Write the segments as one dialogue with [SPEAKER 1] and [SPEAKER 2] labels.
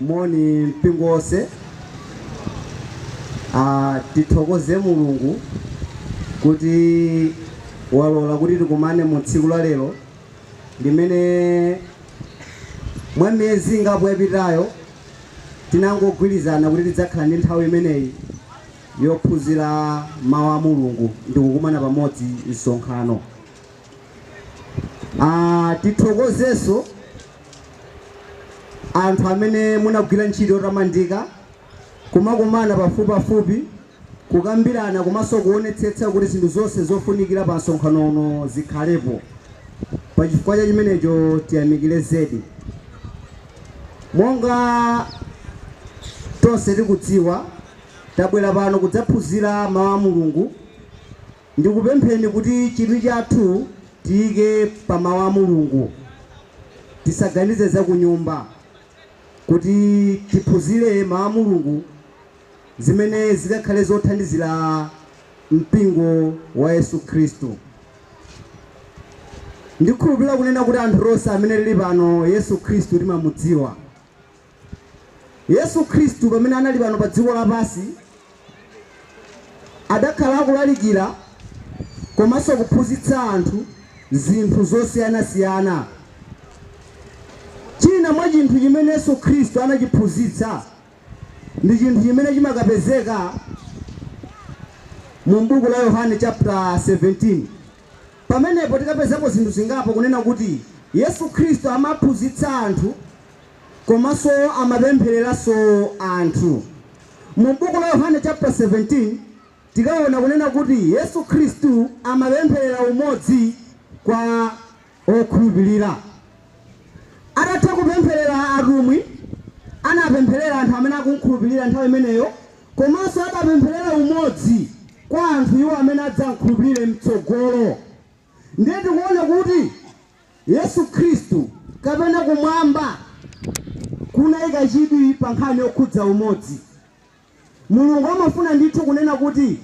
[SPEAKER 1] Moni mpingo wonse. Tithokoze Mulungu kuti walola kuti tikumane mu tsiku la lero limene mwa miyezi ingapo yapitayo tinangogwirizana kuti tidzakhala ndi nthawi imeneyi yophunzira mawu a Mulungu ndi kukumana pamodzi msonkhano. Tithokozenso anthu amene munagwira ntchito yotamandika kumakumana pafupipafupi kukambirana komanso kuonetsetsa kuti zinthu zonse zofunikira pa msonkhano uno zikhalepo. Pachifukwa cha chimenecho tiyamikire zedi. Monga tonse tikudziwa, tabwera pano kudzaphunzira mawu a Mulungu. Ndikupempheni kuti chidwi chathu tiyike pa mawu a Mulungu, tisaganize za kunyumba, kuti tiphunzire mawu a Mulungu zimene zikakhale zothandizira mpingo wa Yesu Khristu. Ndikhulupirira kunena kuti anthu tonse amene tili pano Yesu Khristu timamudziwa. Yesu Khristu pamene anali pano pa dziko lapansi adakhala akulalikira komanso kuphunzitsa anthu zinthu zosiyanasiyana. China mwa chinthu chimene Yesu Khristu anachiphunzitsa ndi chinthu chimene chimakapezeka mu buku la Yohane chapter 17. Pamenepo tikapezapo zinthu zingapo kunena kuti Yesu Khristu amaphunzitsa anthu komanso amapemphereranso anthu. Mu buku la Yohane chapter 17 tikaona kunena kuti Yesu Khristu amapempherera umodzi kwa okhulupirira. Atatha kupempherera atumwi, anapempherera anthu amene akumkhulupirira nthawi imeneyo, komanso adapempherera umodzi kwa anthu iwo amene adzamkhulupirire mtsogolo. Ndiye tikuona kuti Yesu Khristu kapena kumwamba kunayika chidwi pa nkhani yokhudza umodzi. Mulungu amafuna ndithu kunena kuti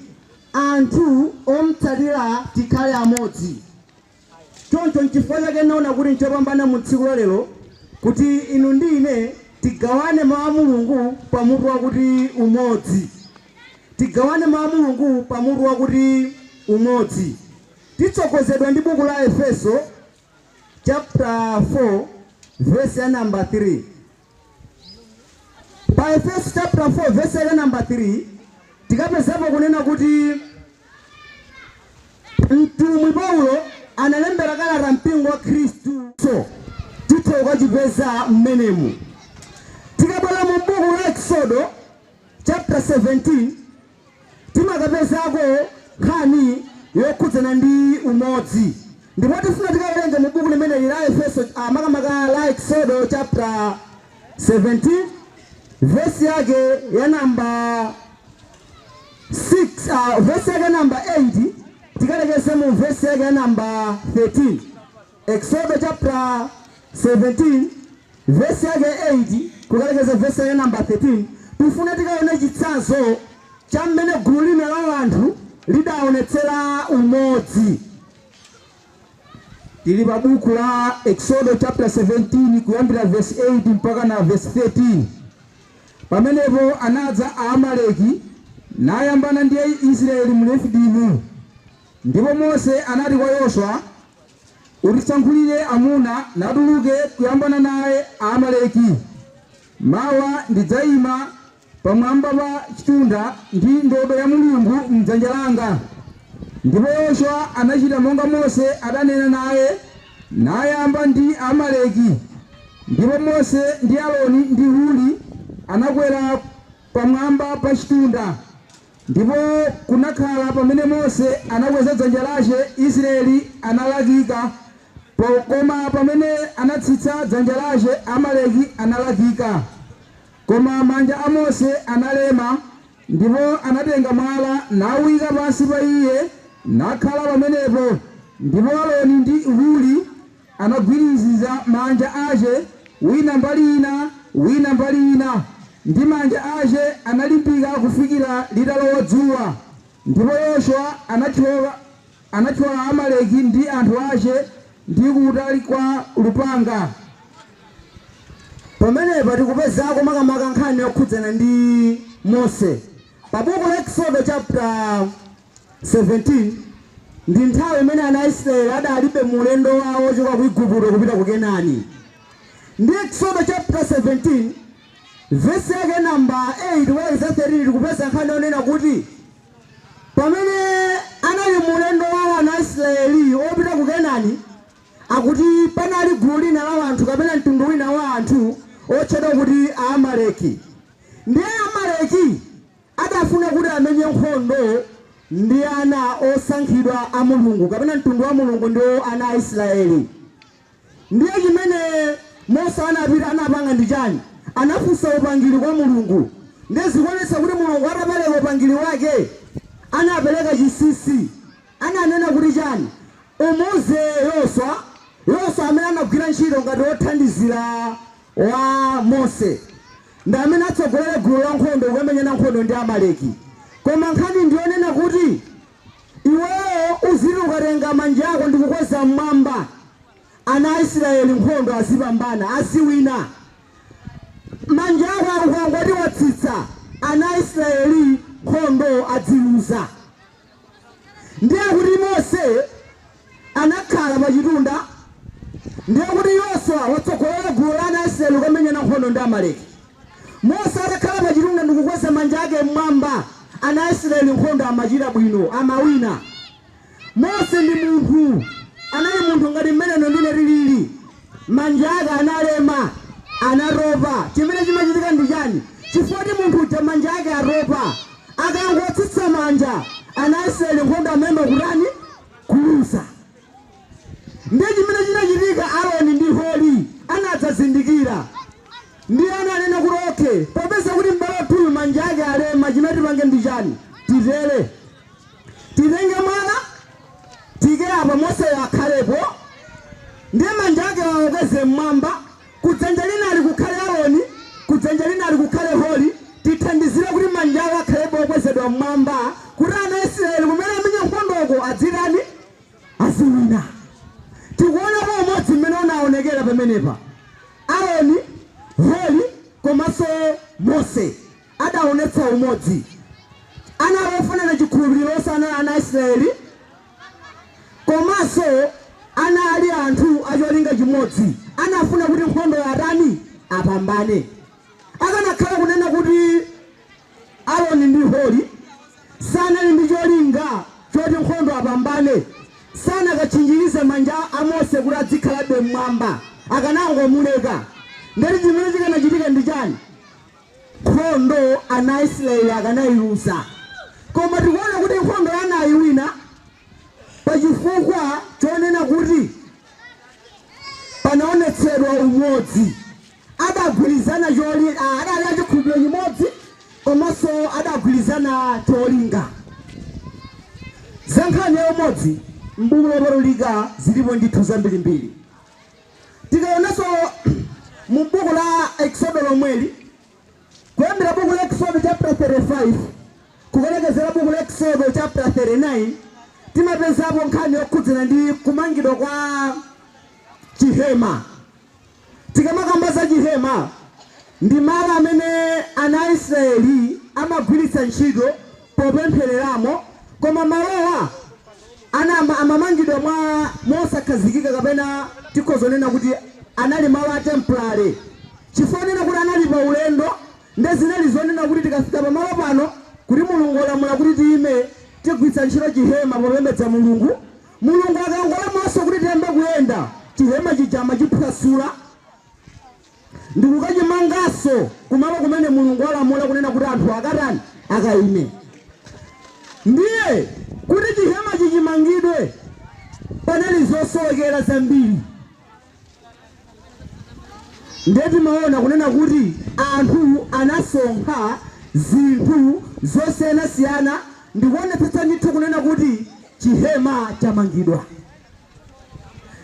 [SPEAKER 1] anthu omutsatira tikhale amodzi. Choncho nchifukwa chake naona kuti nchopambana mu tsiku la lero kuti inu ndi ine tigawane mawu a Mulungu pamutu wakuti umodzi. Tigawane mawu a Mulungu pamutu wakuti umodzi. Titsogozedwa ndi buku la Efeso chapter 4 verse ya number 3. Pa Efeso chapter 4 verse ya number 3 tikapezapo kunena kuti mtumwi Paulo analembera kalata mpingo wa Khristu, so titha kukachipeza mmenemu. Tikabwera mu buku la Exodo chapter 17 timakapezako nkhani yokhudzana ndi umodzi, ndipo tifuna tikawerenge mu buku limeneli la Efeso, makamaka la Exodo chapter 17 verse yake ya namba 6, verse yake ya namba 8 tikalekeze mu verse yake ya namba 13. Exodo chapter 17 verse yake 8 kukalekeza verse yake namba 13. Tifuna tikaone chitsanzo cha mmene gulu lina la anthu lidaonetsera umodzi.
[SPEAKER 2] Tili pa buku la Exodo chapter 17 kuyambira verse 8 mpaka na verse 13. Pamenepo anadza Aamaleki nayambana ndi Israeli mu Refidimu. Ndipo Mose anati kwa Yoswa, utisankhulire amuna natuluke kuyambana naye Aamaleki. Mawa ndidzayima pamwamba pa chitunda ndi ndodo ya Mulungu m'dzanja langa. Ndipo Yoswa anachita monga Mose adanena naye, nayamba ndi Amaleki. Ndipo Mose ndi Aaroni ndi Huri anakwera pamwamba pa chitunda. Ndipo kunakhala pamene Mose anakweza dzanja lace, Israeli analakika, koma pamene anatsitsa dzanja lace, Amaleki analakika. Koma manja a Mose analema, ndipo anatenga mwala nawuyika pansi pa iye, nakhala pamenepo. Ndipo Aaroni ndi Huri anagwiriziza manja ace, wina mbali ina, wina mbali ina, ndi manja ace analimbika kufikira litalowa dzuwa. Ndipo Yoswa anathyola Amaleki ndi anthu ace ndi kutali kwa lupanga.
[SPEAKER 1] Pamenepa tikupezako makamaka nkhani yokhudzana ndi Mose. Pa buku la Exodo chapter 17 ndi nthawi imene ana a Israeli adalibe mulendo wawo ochoka ku Igupto kupita ku Kenani. Ndi Exodo chapter 17 vesi yake namba 8 kulekeza 13, tikupeza nkhani yonena kuti pamene anali mulendo wawo ana Israeli opita ku Kenani, akuti panali gulu lina la anthu kapena mtundu wina wa anthu otchedwa kuti Aamaleki. Ndiye Amaleki adafuna kuti amenye nkhondo ndi ana osankhidwa a Mulungu kapena mtundu wa Mulungu, ndiwo ana a Israeli. Ndiye chimene Mose anapita anapanga ndi chani? Anafunsa upangiri kwa Mulungu. Ndiye zikuonetsa kuti Mulungu atapereka upangiri wake, anapereka chinsinsi. Ananena kuti chani? Umuze Yoswa, Yoswa amene anagwira ntchito ngati wothandizira wa Mose, ndi amene atsogolere gulu la nkhondo kukamenyana nkhondo ndi Amaleki. Koma nkhani ndiyonena kuti iweyo uziti ukatenga manja ako ndi kukweza mmwamba, ana a Israeli nkhondo azipambana, aziwina. Manja ako akukangoti watsitsa, ana a Israeli nkhondo adziluza. Ndiye kuti Mose anakhala pachitunda, ndiye kuti Yoswa watsogolera gulu la ana a Israeli kukamenyana nkhondo ndi Amaleki. Mose atakhala pachitunda ndikukweza manja ake mmwamba, ana a Israeli nkhondo amachita bwino, amawina. Mose ndi munthu, anali munthu ngati mmene ndine tilili. Manja ake analema, anatopa. Chimene chimachitika ndi chani? Chifukwa ti munthu uja manja ake atopa, akangotsitsa manja, ana a Israeli nkhondo amayamba kutani? Kuluza. Ndiye chimene chinachitika, Aaroni ndi Hori anadzazindikira. Ndiye ananena kuti okay, popeza kuti m'bale wathuyu manja ake alema, chimene tipange ndi chani? Titere, titenge mwala tike apa, Moseyo akhalepo, ndiye manja ake waokweze mmwamba. Kudzanja lina ali kukhale Aaroni, kudzanja lina ali kukhale Hori. Tithandizire kuti manja awo akhalepo okwezedwa mmwamba, kuti ana Israeli kumene amenye nkhondoko adzitani? Aziwina. Tikuonapo umodzi mmene unaonekera pamenepa. Aaroni, Hori komanso Mose adaonetsa umodzi. Anali ofanana chikhulupiriro osana ana Israeli, komanso anali anthu acholinga chimodzi, anafuna kuti nkhondo yatani? Apambane. Akanakhala kunena kuti Aaroni ndi Hori sanali ndi cholinga choti nkhondo apambane, sanakatchinjirize manja a Mose kuti adzikhalabe mmwamba, akanangomuleka. Ndeti chimene chikanachitika ndi chani? Nkhondo ana Israeli akanayiluza. Koma tikuona kuti nkhondo anayiwina pachifukwa chonena kuti panaonetsedwa umodzi, adagwirizana adali achikhulupiriro chimodzi, komanso adagwirizana cholinga. Za nkhani ya umodzi m'buku lopatulika zilipo ndithu zambirimbiri. Tikaonanso mu buku la Exodo lomweli, kuyambira buku la Exodo chapter 35 kukalekezera buku la Exodo chapter 39, timapezapo nkhani yokhudzana ndi kumangidwa kwa chihema. Tikamakamba za chihema, ndi malo amene ana a Israeli amagwiritsa ntchito popemphereramo, koma malowa amamangidwa mwa mosakhazikika, kapena tikhozonena kuti anali malo a temporary, chifukwa nena kuti anali pa ulendo. Nde zinali zonena kuti tikafika pamalo pano kuti Mulungu olamula kuti tiyime, tigwiritsa ntchito chihema popembedza Mulungu. Mulungu akangolamulanso kuti tiyambe kuyenda, chihema chija amachiphwasula ndikukachimanganso kumalo kumene Mulungu alamula kunena kuti anthu akatani? Akayime. Ndiye kuti chihema chichimangidwe panali zosowekera zambiri. Ndiye timaona kunena kuti anthu anasonkha zinthu zosiyanasiyana ndikuonetsetsa ndithu kunena kuti chihema chamangidwa.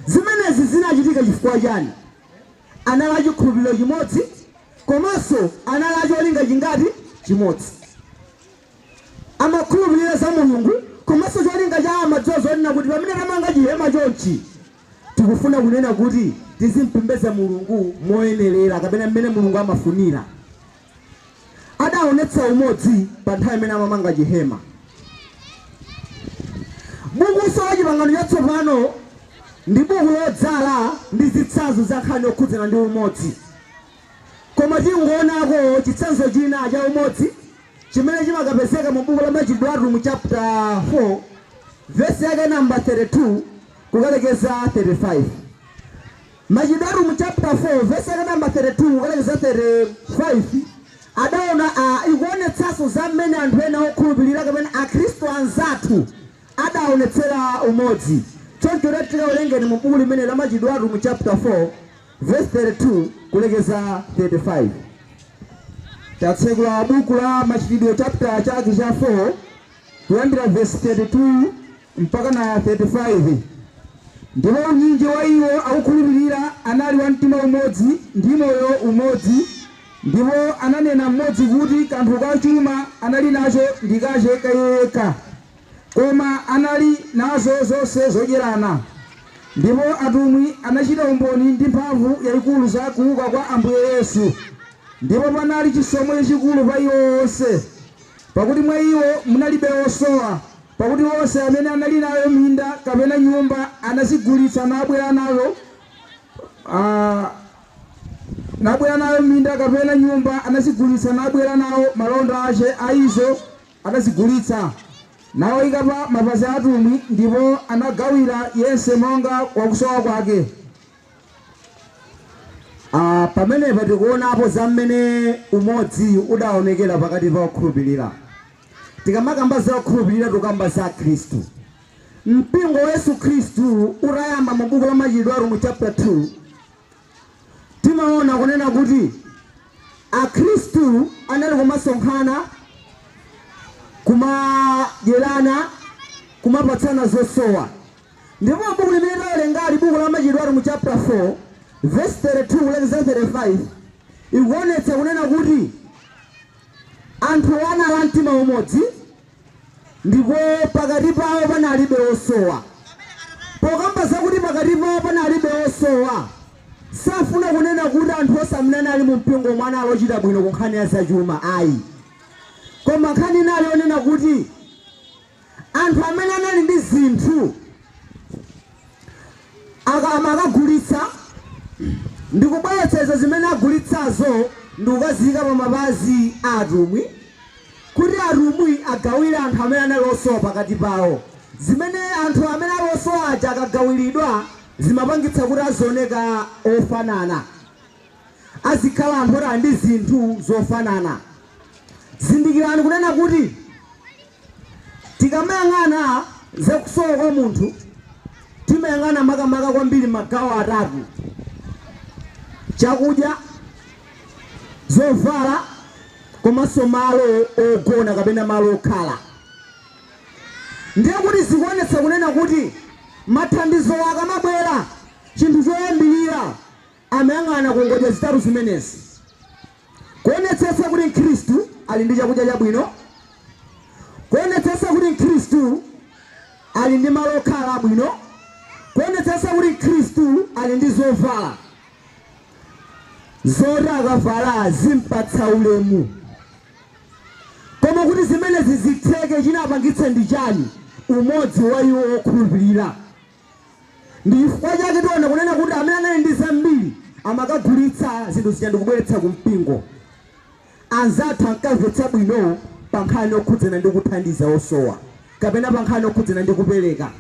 [SPEAKER 1] Zimenezi zinachitika chifukwa chani? Anali achikhulupiriro chimodzi, komanso anali acholinga chingati? Chimodzi. Amakhulupirira za Mulungu, komanso cholinga cha amadziwa zonena kuti pamene tamanga chihema chonchi Tikufuna kunena kuti tizimpembedza Mulungu moyenerera kapena mmene Mulungu amafunira. Adaonetsa umodzi pa nthawi imene amamanga chihema. Bukunso la Chipangano Chatsopano ndi buku lodzala ndi zitsanzo za nkhani yokhudzana ndi umodzi. Koma tingoonako chitsanzo china cha umodzi chimene chimakapezeka mu buku la Machitidwe Atumwi chapter 4 verse yake namba 32 kukalekeza 35. Machitidwe Atumwi chapter 4 verse yake namba 32 kukalekeza 35 adaona ikuonetsanso za mmene anthu ena okhulupirira kapena Akhristu anzathu adaonetsera umodzi. Choncho tikawerengeni mu buku limene la Machitidwe Atumwi chapter 4 verse 32 kulekeza 35.
[SPEAKER 2] Tatsekula buku la Machitidwe chapter chake cha 4 kuyambira verse 32 mpaka na 35. Ndipo unyinji wa iwo akukhulupirira anali wa mtima umodzi ndi moyo umodzi, ndipo ananena mmodzi kuti kanthu ka chuma anali nacho ndikache kayekha, koma anali nazo zonse zodyerana. Ndipo atumwi anachita umboni ndi mphamvu yayikulu za kuuka kwa Ambuye Yesu, ndipo panali chisomo chachikulu pa iwo onse. Pakuti mwa iwo munalibe osowa, pakuti onse amene anali nayo minda kapena nyumba anazigulitsa nabwera nayo nabwera nayo minda kapena nyumba anazigulitsa nabwera nawo malonda ache a izo anazigulitsa, nawayika pa mapazi a atumwi, ndipo anagawira yense monga wakusowa kwake.
[SPEAKER 1] Pamenepa tikuonapo za mmene umodzi udaonekera pakati pa okhulupirira. Tikamakamba za okhulupirira, tikamba za Khristu. Mpingo wa Yesu Khristu utayamba mu buku la Machitidwe Atumwi chapter 2, timaona kunena kuti Akhristu anali kumasonkhana, kumadyerana, kumapatsana zosowa. Ndipo buku limene tawerengali, buku la Machitidwe Atumwi chapter 4 verse 32 kulekeza 35, ikuonetsa kunena kuti anthu anali a mtima umodzi ndipo pakati pawo panalibe osowa. Pokamba zakuti pakati pawo panalibe osowa, safuna kunena kuti anthu onse amene anali mu mpingo mwana alochita bwino ku nkhani ya zachuma, ayi, koma nkhani inali yonena kuti anthu amene anali ndi zinthu amakagulitsa ndi kubweretsa zimene agulitsazo ndi kukaziyika pa mapazi a atumwi, kuti atumwi agawire anthu amene anali osowa pakati pawo. Zimene anthu amene ali osowa aja akagawiridwa zimapangitsa kuti azioneka ofanana, azikhala anthu oti ali ndi zinthu zofanana. Zindikirani kunena kuti tikamayang'ana zakusowa kwa munthu, timayang'ana makamaka kwambiri magawo atatu: chakudya, zovala komanso malo ogona kapena malo okhala. Ndiye kuti zikuonetsa kunena kuti mathandizo akamabwera, chinthu choyambirira amayang'ana ku ngodya zitatu zimenezi, kuonetsetsa kuti Mkhristu ali ndi chakudya chabwino, kuonetsetsa kuti Mkhristu ali ndi malo okhala abwino, kuonetsetsa kuti Mkhristu ali ndi zovala zoti akavala zimpatsa ulemu. Koma kuti zimenezi zitheke, chinapangitsa ndi chani? Umodzi wa iwo okhulupirira. Ndi chifukwa chake tiona kunena kuti amene anali ndi zambiri amakagulitsa zinthu zija ndikubweretsa ku mpingo. Anzathu ankamvetsa bwino pa nkhani yokhudzana ndi kuthandiza osowa kapena pa nkhani yokhudzana ndi kupereka.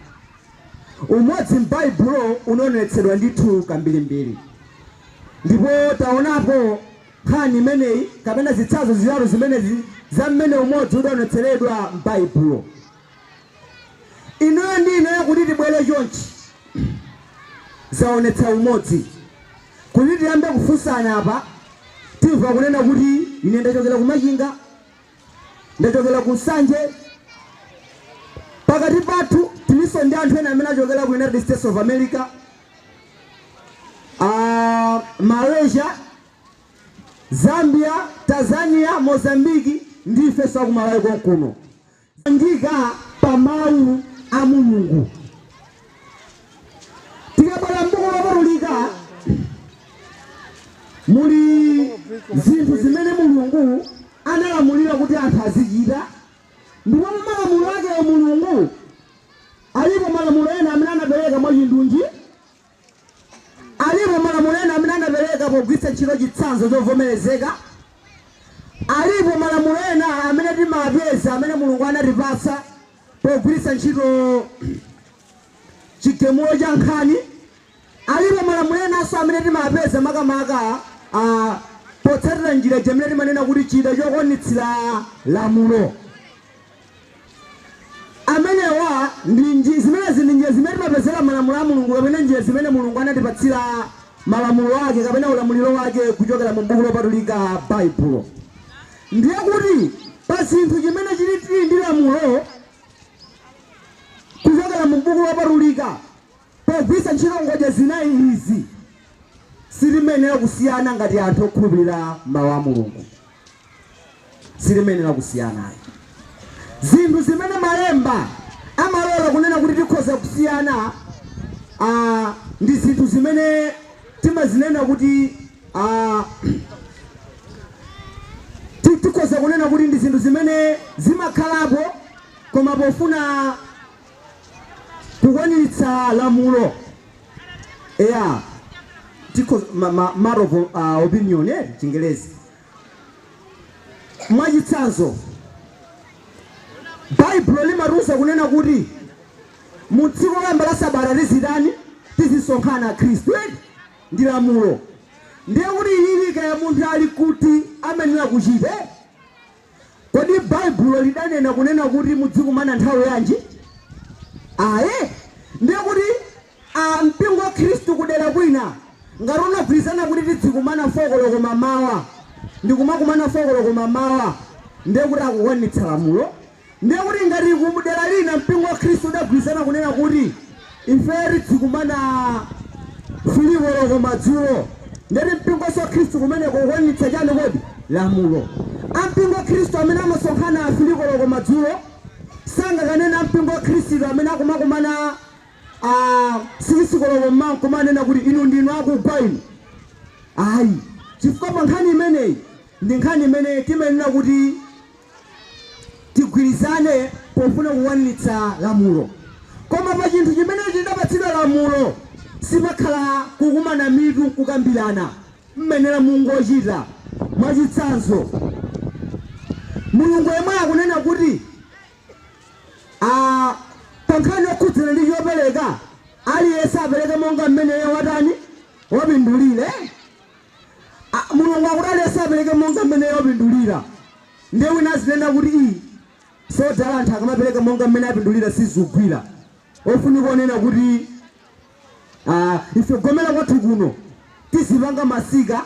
[SPEAKER 1] Umodzi m'Baibulo unaonetsedwa ndithu kambirimbiri, ndipo taonapo nkhani imeneyi kapena zitsanzo zitatu zimenezi za mmene umodzi udaonetseredwa m'Baibulo. Inuyo ndi ineyo kuti tibwere chonchi zaonetsa umodzi. Kuti tiyambe kufunsana apa, timva kunena kuti ine ndachokera ku Machinga, ndachokera ku Nsanje. Pakati pathu tilinso ndi anthu ena amene achokera ku United States of America, Malaysia, Zambia, Tanzania, Mozambiki, ndi ifenso akumalawi konkuno. Ngika pa mawu a Mulungu. Tikabwera m'buku Muli zinthu zimene Mulungu analamulira kuti anthu azichita, ndipo malamulo akewo Mulungu alipo malamulo ena amene anapereka mwachindunji, alipo malamulo ena amene anapereka pogwiritsa ntchito chitsanzo chovomerezeka, alipo malamulo ena amene timapeza amene Mulungu anatipatsa pogwiritsa ntchito chigemulo cha nkhani, alipo malamulo enanso amene timapeza makamaka potsatira njira imene timanena kuti chida chokwanitsira lamulo. Amenewa ndi zimenezi ndi njira zimene timapezera malamulo a Mulungu kapena njira zimene Mulungu anatipatsira malamulo ake kapena ulamuliro wake kuchokera mu buku lopatulika Baibulo. Ndiye kuti pa zinthu chimene chili tili ndi lamulo kuchokera mu buku lopatulika pogwiritsa ntchito ngodya zinayi izi, sitimenera kusiyana ngati anthu okhulupirira mawu a Mulungu. Sitimenera kusiyanayo. Zinthu zimene malemba amalola kunena kuti tikhoza kusiyana ndi zinthu zimene timazinena kuti tikhoza kunena kuti ndi zinthu zimene zimakhalapo koma pofuna kukwaniritsa lamulo. Eya, tikhoza matter of opinion, Chingelezi. Mwachitsanzo, Baibulo limatiuza kunena kuti mu tsiku loyamba la sabata tizitani? Tizisonkhana Akhristu, eti? Ndi lamulo. Ndiye kuti ilili kaya munthu ali kuti amayenera kuchita. Kodi Baibulo lidanena kunena kuti mudzikumana nthawi yanji? Aye. Ndiye kuti mpingo wa Khristu kudera kwina ngati unagwirizana kuti tidzikumana 4 koloko mamawa, ndikumakumana 4 koloko mamawa, ndiye kuti akukwanitsa lamulo. Ndiye kuti ngati kudera lina mpingo wa Khristu udagwirizana kunena kuti ife tidzikumana 3 koloko madzulo, ndeti mpingo wa Khristu kumeneko ukwanitsa chani kodi? Lamulo. Ampingo wa Khristu amene amasonkhana 3 koloko madzulo sangakanena ampingo wa Khristu amene akumakumana 6 koloko mmawa kumanena kuti inu ndinu akugwa inu. Ayi, chifukwa pa nkhani imeneyi ndi nkhani imene timayenera kuti tigwirizane pofuna kukwaniritsa lamulo. Koma pa chinthu chimene chidapatsidwa lamulo simakhala kukumana mitu kukambirana, mmenera mungochita. Mwachitsanzo, Mulungu yemwe akunena kuti pa nkhani yokhudzana ndi chopereka, aliyense apereke monga mmene iye watani, wapindulire. Mulungu akuti aliyense apereke monga mmene iye wapindulira. Ndiye wina azinena kuti iyi sodala, anthu akamapereka monga mmene apindulira sizugwira. Ofunika onena kuti ife gomera kwathu kuno tizipanga masika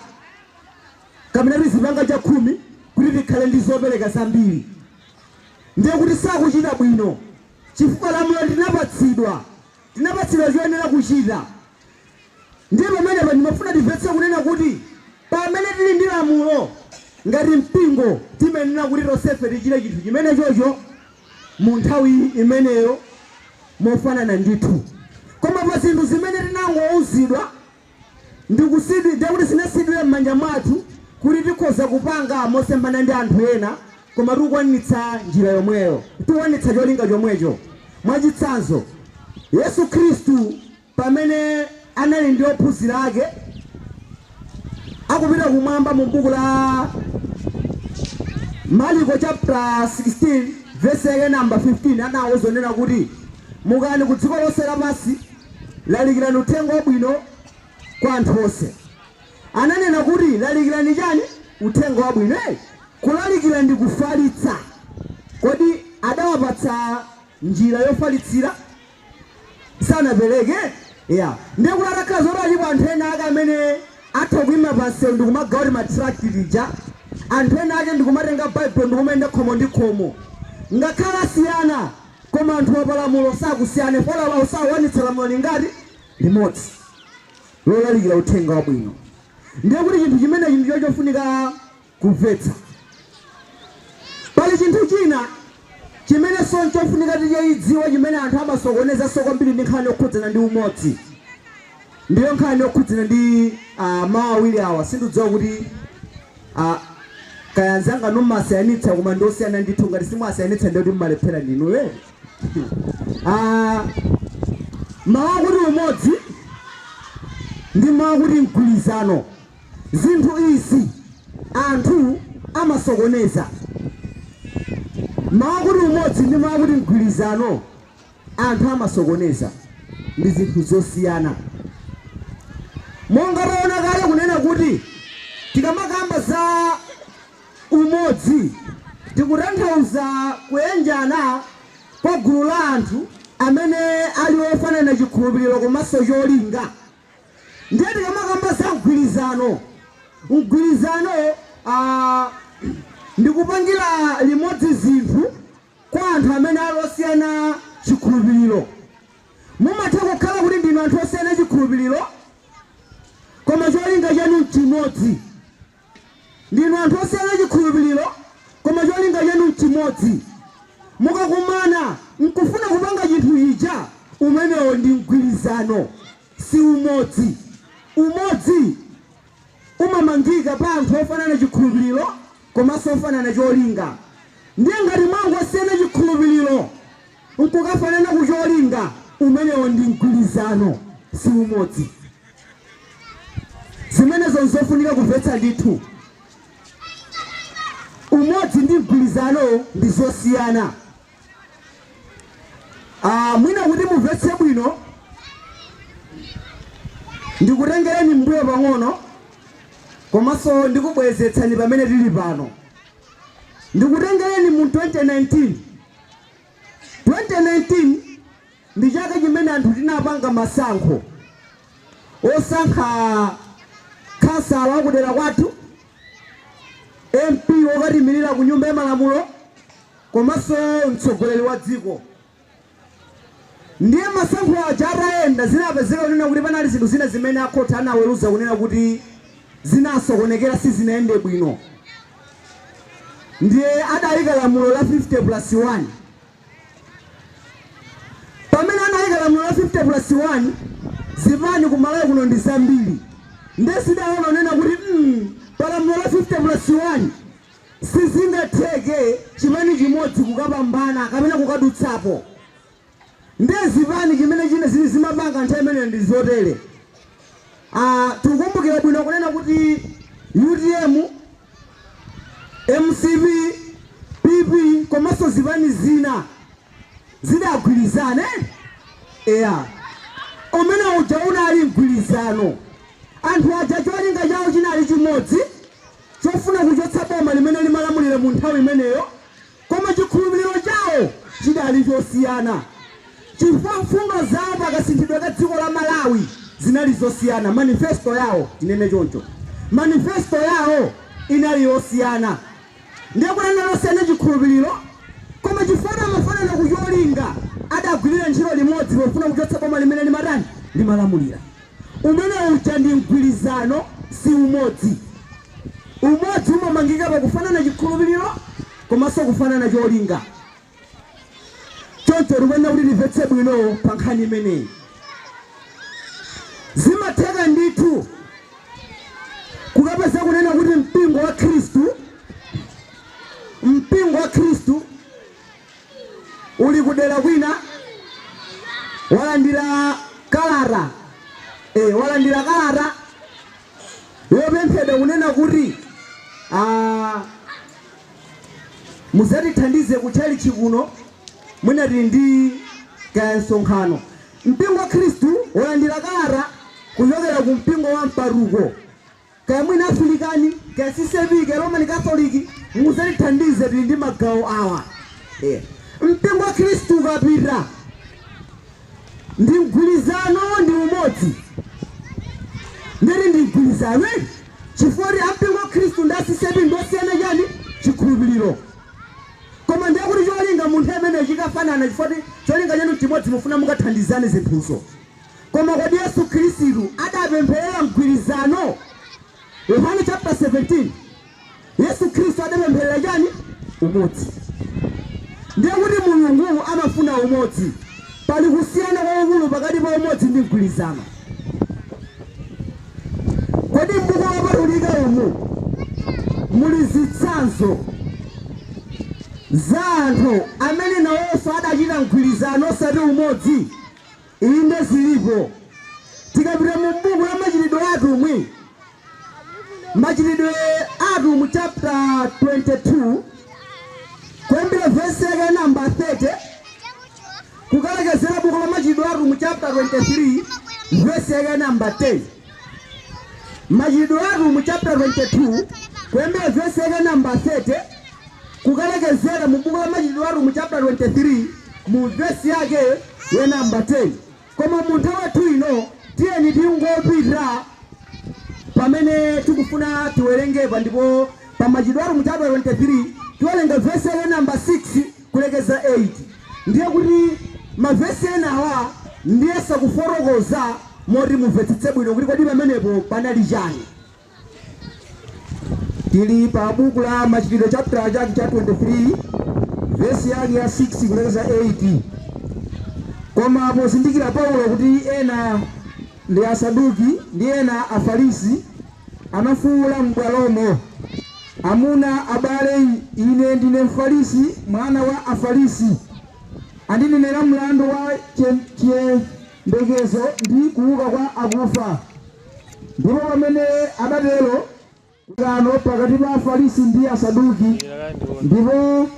[SPEAKER 1] kapena tizipanga chakhumi kuti tikhale ndi zopereka zambiri, ndiye kuti sakuchita bwino, chifukwa lamulo tinapatsidwa choyenera kuchita. Ndiye pamenepa ndimafuna timvetse kunena kuti pamene tili ndi lamulo ngati mpingo, timayenera kuti tonsefe tichite chinthu chimene chocho mu nthawi imeneyo mofanana ndithu. Koma pa zinthu zimene tinangouzidwa ndikusidi, ndiye kuti zinasidwira m'manja mwathu kuti tikhoza kupanga mosemphana ndi anthu ena, koma tikukwanitsa njira yomweyo, tikukwanitsa cholinga chomwecho. Mwachitsanzo, Yesu Khristu pamene anali ndi ophunzira ake akupita kumwamba, mu buku la Mariko chapter 16 verse yake namba 15, anawuza onena kuti mukani ku dziko lonse lapansi, lalikirani uthenga wabwino kwa anthu onse. Ananena kuti lalikirani chani? Uthenga wabwino. Kulalikira ndi kufalitsa. Kodi adawapatsa njira yofalitsira? Sanapereke ya. Ndiye kuti atakhala zoti alipo anthu ena ake amene atha kuyima pansewu ndikumagawa ma tract tija, anthu ena ake ndikumatenga Baibulo ndikumayenda khomo ndi khomo, ngakhale asiyana, koma anthu apalamulo sakusiyana, folawo sawanitsa lamulo lingati limodzi lolalikira uthenga wabwino. Ndiye kuti chinthu chimenechi ndicho chofunika kumvetsa. Pali chinthu china chimene sonchofunika tichidziwa, chimene anthu amasokonezanso kwambiri ndi nkhani yokhudzana ndi umodzi. Ndiyo nkhani yokhudzana ndi mawu awiri awa. Sindidziwa kuti kaya anzanga numasiyanitsa, koma ndosiyana ndithu. Ngati simwasiyanitsa, ndiye kuti mmalephera ndinuwe. Mawu akuti umodzi ndi mawu akuti mgwirizano, zinthu izi anthu amasokoneza. Mawu akuti umodzi ndi mawu akuti mgwirizano anthu amasokoneza, ndi zinthu zosiyana. Monga taona kale kunena kuti tikamakamba za umodzi, tikutanthauza kuyenjana kwa gulu la anthu amene ali ofanana chikhulupiriro komanso cholinga. Ndiye tikamakamba za mgwirizano, mgwirizano ndikupangira limodzi zinthu kwa anthu amene ali osiyana chikhulupiriro. Mumatha kukhala kuti ndinu anthu osiyana chikhulupiriro, koma cholinga chanu nchimodzi. Ndinu anthu osiyana chikhulupiriro, koma cholinga chanu nchimodzi. Mukakumana nkufuna kupanga chinthu chija, umenewo ndi mgwirizano, si umodzi. Umodzi umamangika pa anthu ofanana chikhulupiriro komanso ofanana cholinga. Ndiye ngati mwangosiyana chikhulupiriro nkukafanana ku cholinga, umenewo ndi mgwirizano, si umodzi. Zimenezo nzofunika kumvetsa ndithu. Umodzi ndi mgwirizano ndi zosiyana. Mwina kuti mumvetse bwino, ndikutengereni mbuyo pang'ono komanso ndikubwezetsani pamene tili pano. Ndikutengereni mu 2019. 2019 ndi chaka chimene anthu tinapanga masankho osankha khansala wakudera kwathu, MP wokatimirira ku Nyumba ya Malamulo, komanso mtsogoleri wa dziko. Ndiye masankho aja atayenda, zinapezeka kunena kuti panali zinthu zina zimene akhoti anaweruza kunena kuti zinasokonekera, sizinayende bwino. Ndiye adayika lamulo la 50 plus 1. Pamene anayika lamulo la 50 plus 1, zipani ku Malawi kuno ndi zambiri. Ndiye zidaona kunena kuti pa lamulo la 50 plus 1 sizingatheke chipani chimodzi kukapambana kapena kukadutsapo. Ndiye zipani chimene chine zili zimapanga nthawi imeneyo ndi zotere. Tikukumbukira bwino kunena kuti UTM, MCP, PP komanso zipani zina zidagwirizana. Eya, umene uja unali mgwirizano. Anthu aja cholinga chawo chinali chimodzi, chofuna kuchotsa boma limene limalamulira mu nthawi imeneyo, koma chikhulupiriro chawo chidali chosiyana, chifukwa mfundo zawo pakasinthidwe ka dziko la Malawi zinali zosiyana. Manifesto yawo, tinene choncho, manifesto yawo inali yosiyana. Ndiye kuti anali osiyana chikhulupiriro, koma chifukwa amafanana ku cholinga, adagwirira ntchito limodzi pofuna kuchotsa boma limene limatani, limalamulira. Umene uja ndi mgwirizano, si umodzi. Umodzi umamangika pakufanana chikhulupiriro komanso kufanana cholinga. Choncho tikuyenera kuti timvetse bwino pa nkhani imeneyi. Zimatheka ndithu kukapeza kunena kuti mpingo wa Khristu uli kudera kwina, walandira kalata yopemphedwa kunena kuti muzatithandize kutchalichi kuno, mwina tili ndi kaya msonkhano. Mpingo wa Khristu walandira kalata kuchokera ku mpingo wa mparuko, kaya mwina African, kaya CCAP, kaya Roman Catholic, muzatithandize, tili ndi magawo awa. Mpingo wa Khristu ukapita, ndi mgwirizano, ndi umodzi? Ndeti ndi mgwirizano, chifukwa kuti ampingo wa Khristu ndi a CCAP ndosiyana chani? Chikhulupiriro. Koma ndiye kuti cholinga munthu amene chikafanana, chifukwa kuti cholinga chanu chimodzi, mufuna mukathandizane zinthuzo. Koma kodi Yesu Khristu adapempherera mgwirizano? Yohane chapter 17, Yesu Khristu adapempherera chani? Umodzi. Ndiye kuti Mulungu amafuna umodzi. Pali kusiyana kwakukulu pakati pa umodzi ndi mgwirizano. Baibulomu muli zitsanzo za anthu amene nawonso adachita mgwirizano osati umodzi? Inde, zilipo. Tikapita mu buku la Machitidwe Atumwi, Machitidwe Atumwi chapter 22, kuyambira vesi yake namba 30 kukalekezera buku la Machitidwe Atumwi chapter 23 vesi yake namba 10. Machitidwe Atumwi chapter 22, kuyambira vesi yake namba 30 kukalekezera mu buku la Machitidwe Atumwi chapter 23 mu vesi yake ya namba 10. Koma mu nthawi yathu ino, tiyeni tingopita pamene tikufuna tiwerengepa, ndipo pa Machitidwe Atumwi chapter 23 tiwerenga vesi yake namba 6 kulekeza 8. Ndiye kuti mavesi enawa ndiye sakufotokoza moti mumvetsetse bwino kuti kodi pamenepo panali chani.
[SPEAKER 2] Tili pa buku la Machitidwe, chapter chake cha 23, vesi yake ya 6 kulekeza 8. Koma pozindikira Paulo kuti ena ndi Asaduki ndi ena Afarisi, anafuwula m'bwalomo, "Amuna abale, ine ndine Mfarisi, mwana wa Afarisi. Andinenera mlandu wa chiyembekezo ndi kuuka kwa akufa." Ndipo pamene adatero, kano pakati pa Afarisi ndi Asaduki, ndipo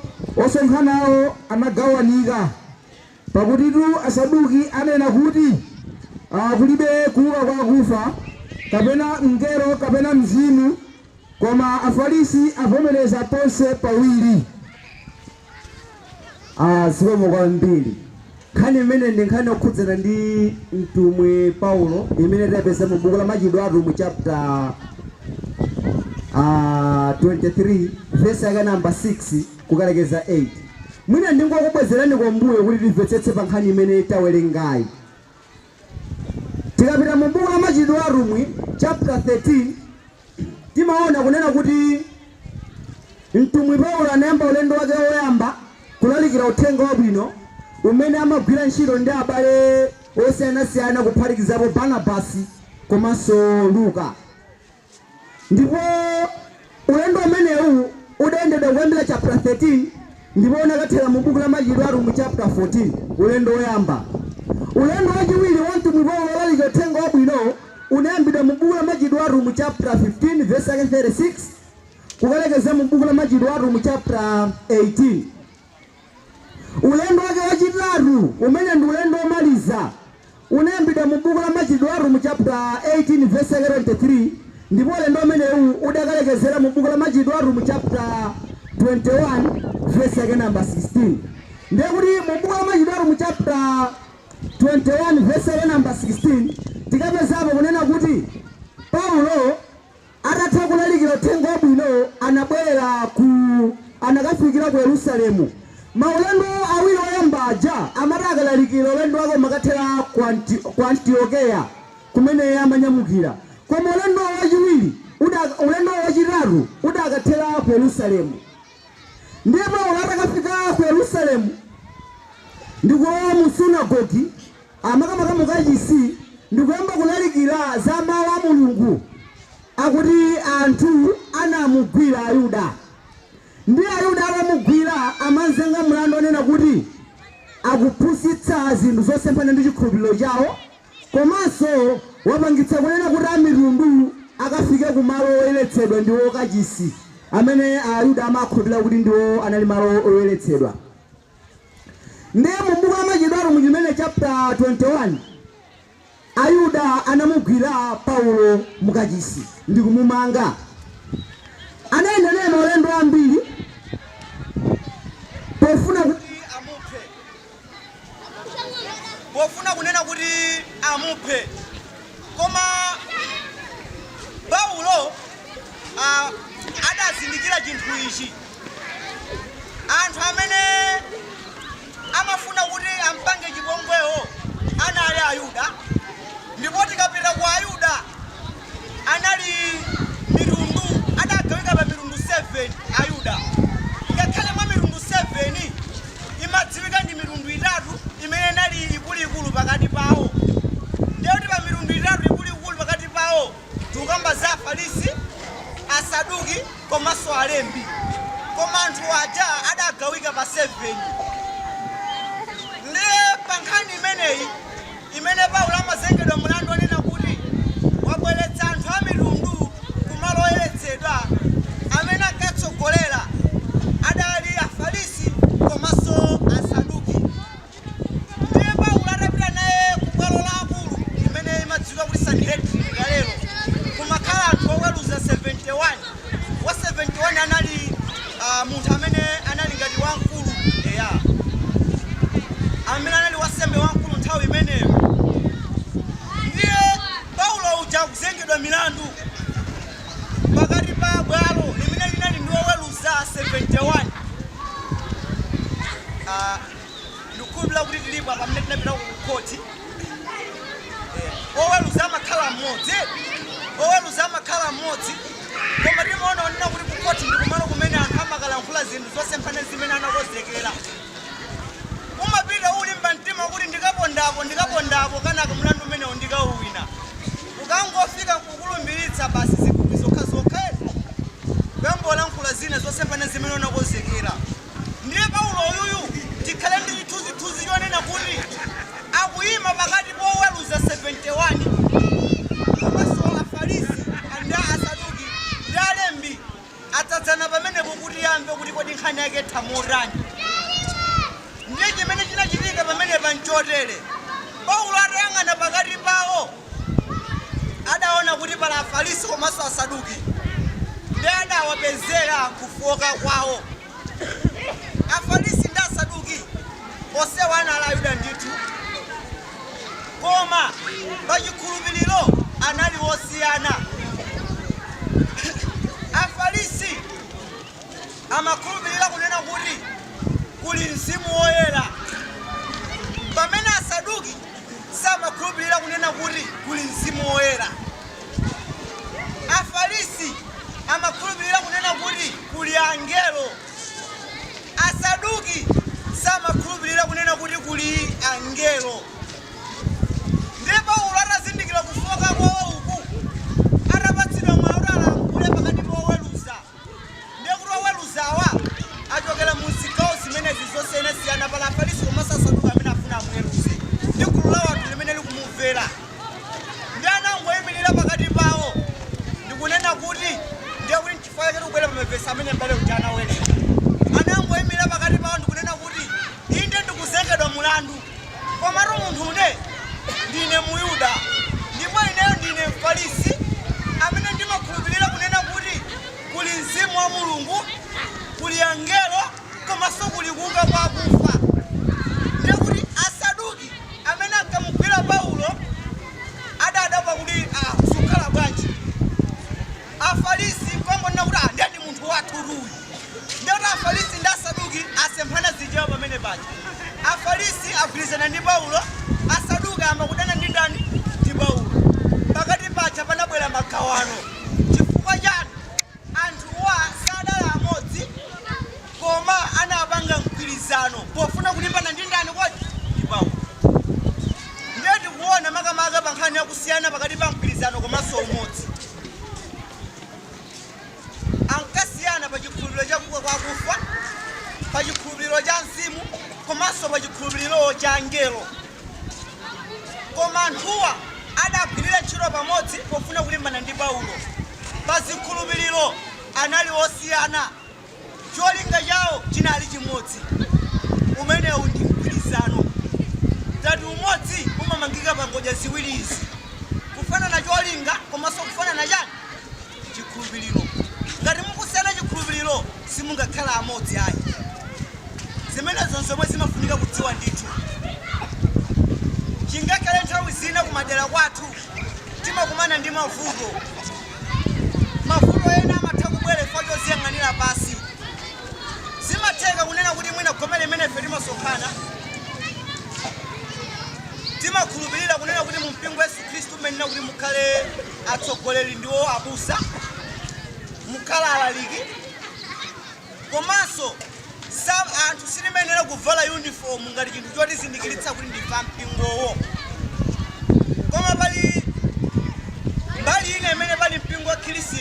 [SPEAKER 2] osonkhanawo anagawanika. Pakutitu Asaduki anena kuti kulibe kuuka kwa akufa, kapena mngelo, kapena mzimu, koma Afarisi avomereza ponse pawiri.
[SPEAKER 1] Zikomo kwambiri. Nkhani imene ndi nkhani yokhudzana ndi mtumwi Paulo imene tayipeza mu buku la Machitidwe Atumwi chapter 23 verse yake namba 6 kukalekeza 8. Mwina ndingokubwezerani kumbuyo kuti timvetsetse pa nkhani imene tawerengayi. Tikapita mu buku la Machitidwe Atumwi chapter 13, timaona kunena kuti mtumwi Paulo anayamba ulendo wake woyamba kulalikira uthenga wabwino, umene amagwira ntchito ndi abale osiyanasiyana, kuphatikizapo Barnabasi komanso Luka. Ndipo ulendo umenewu udayendedwa kuyambira chapter 13 ndipo unakathera mu buku la Machitidwe Atumwi chapter 14, ulendo woyamba. Ulendo wachiwiri wa mtumwi Paulo wolalikira uthenga wabwino unayambidwa mu buku la Machitidwe Atumwi chapter 15 verse yake 36 kukalekeza mu buku la Machitidwe Atumwi chapter 18. Ulendo wake wachitatu, umene ndi ulendo womaliza, unayambidwa mu buku la Machitidwe Atumwi chapter 18 verse yake 23, ndipo ulendo umenewu udakalekezera mu buku la Machitidwe Atumwi chapter 21 verse yake namba 16. Ndiye kuti mu buku la Machitidwe Atumwi chapter 21 verse yake namba 16 tikapezapo kunena kuti Paulo atatha kulalikira uthenga wabwino anabwerera ku anakafikira ku Yerusalemu. Maulendo awiri oyamba aja amati akalalikira, ulendo wake umakathera ku Antiokeya kumene amanyamukira, koma ulendo wachiwiri, ulendo wachitatu udakathera ku Yerusalemu. Ndiye Paulo atakafika ku Yerusalemu ndikulowa mu sunagogi, amakamaka mukachisi, ndikuyamba kulalikira za mawu a Mulungu, akuti anthu anamugwira Ayuda. Ndi Ayuda atamugwira, amanzenga mlandu onena kuti akuphunzitsa zinthu zosemphana ndi chikhulupiriro chawo, komanso wapangitsa kunena kuti amitundu akafike ku malo oyeretsedwa, ndiwo kachisi, amene Ayuda amakhulupirira kuti ndiwo anali malo oyeretsedwa. Ndiye mu buku la Machitidwe Atumwi chimene chapter 21, Ayuda anamugwira Paulo mukachisi ndi kumumanga. Anayenda naye maulendo ambiri pofuna kuti amuphe, pofuna kunena kuti amuphe. Koma Paulo adazindikira chinthu ichi: anthu amene amafuna kuti ampange chipongwewo anali Ayuda. Ndipo tikapita ku Ayuda, anali mitundu, adagawika pa mitundu 7 Ayuda. Ngakhale mwa mitundu 7, imadziwika ndi mitundu itatu imene inali ikuluikulu pakati pawo. Ndiye kuti pa mitundu itatu ikuluikulu pakati pawo, tikukamba za Afarisi. Asaduki komanso alembi. Koma anthu aja adagawika pa 7. Ndiye pa nkhani imeneyi imene Paulo amazengedwa mlandu onena kuti wabweretsa anthu a mitundu kumalo oyeretsedwa, amene ankatsogolera adali Afarisi komanso Asaduki. Ndiye Paulo atapita naye ku bwalo la akulu limene imadziwika kuti Sanhedrin kalero, kumakhala anthu oweruza 71. Wa 71 anali munthu amene anali ngati wamkulu, eya, amene anali wansembe wamkulu nthawi imeneyo. Ndiye Paulo uja akuzengedwa milandu pakati pa bwalo limene linali ndi oweruza 71. Ndikukhulupirira kuti tilipo apa amene tinapita ku khoti. Oweruza amakhala mmodzi, oweruza amakhala mmodzi, koma timaona onena kuti ku khoti ndi kumalo kumene anthu amakalankhula zinthu zosemphana zimene anakonzekera. Umapita ulimba mtima kuti ndikapondapo, ndikapondapo, kanaka mlandu umenewo ndikauwina. Ukangofika kukulumbiritsa, basi, zikhupi zokha zokha, kuyambolankhula zina zosemphana zimene unakonzekera. Ndiye Paulo uyuyu, tikhale ndi chithunzithunzi chonena kuti akuyima pakati poweruza 71 komanso Afarisi ndi Asaduki ndi alembi adzadzana pamenepo kuti amve kuti kodi nkhani yake itha motani. Ndiye chimene chinachitika pamenepa nchotere: Paulo atayang'ana pakati pawo, adaona kuti pali Afarisi komanso Asaduki, ndi adawapezera kufoka kwawo. Afarisi ndi Asaduki onsewa anali Ayuda ndithu, koma pachikhulupiriro anali osiyana. Afarisi amakhulupirira kunena kuti kuli Mzimu Woyera, pamene Asaduki samakhulupirira kunena kuti kuli Mzimu Woyera. Afarisi amakhulupirira kunena kuti kuli angelo, Asaduki samakhulupirira kunena kuti kuli angelo. Ndiye Paulo atazindikira kufoka kwawo uku, atapatsidwa mwayi kuti alankhule pakati pa oweruza, ndiye kuti oweruzawa achokera mu zigawo zimenezi zosiyanasiyana. Pala Afarisi komanso Asaduki amene afuna amuweruze ndi gulu la anthu limene likumumvera. Ndi anangoyimirira pakati pawo ndikunena kuti, ndiye kuti nchifukwa chake tikubwera pa mavesi amene m'bale uja anawerenga, anangoyimirira pakati pawo ndikunena kuti, "Inde, ndikuzengedwa mulandu, komatu munthu une ndine Muyuda, ndipo ineyo ndine Mfarisi amene ndimakhulupirira kunena kuti kuli Mzimu wa Mulungu, kuli angelo, komanso kuli kuuka kwa akufa." Ndiye kuti Asaduki amene ankamugwira Paulo adadabwa kuti, "Ah, sukhala bwanji?" Afarisi nkongonena kuti, "Ah, ndiye ndi munthu wathu uyu." Ndiye kuti Afarisi ndi Asaduki asemphana zichewa pamene paja. Afarisi agwirizana ndi Paulo, Asaduki ayamba kudana ndi ndani? Ndi Paulo. Pakati paja panabwera magawano. Chifukwa chani? Anthuwa sadala amodzi, koma anapanga mgwirizano pofuna kulimbana ndi ndani kodi? Ndi Paulo. Ndiye tikuona makamaka pa nkhani yakusiyana pakati pa mgwirizano komanso umodzi. Ankasiyana pa chikhulupiriro cha kuuka kwa akufa, pa chikhulupiriro cha mzimu, komanso pa chikhulupiriro cha angelo, koma anthuwa adagwirira ntchito pamodzi pofuna kulimbana ndi Paulo. Pa zikhulupiriro anali osiyana, cholinga chawo chinali chimodzi. Umenewu ndi mgwirizano. Tati umodzi umamangika pa ngodya ziwiri izi: kufanana cholinga komanso kufanana chani? Chikhulupiriro. Ngati mukusiyana chikhulupiriro, simungakhala amodzi ayi. Zimenezo zomwe zimafunika kudziwa ndithu. Chingakhale nthawi zina kumadera kwathu timakumana ndi mavuto. Mavuto ena amatha kubwera chifukwa choziyang'anira pasi. Zimatheka kunena kuti mwina gome limene ife timasonkhana, timakhulupirira kunena kuti mu mpingo wa Yesu Khristu umenena kuti mukhale atsogoleri ndiwo abusa, mukhale alaliki, komanso anthu sitimayenera kuvala uniform ngati chinthu chotizindikiritsa kuti ndife ampingowo. Koma pali mbali ina imene pali mpingo wa Khristu.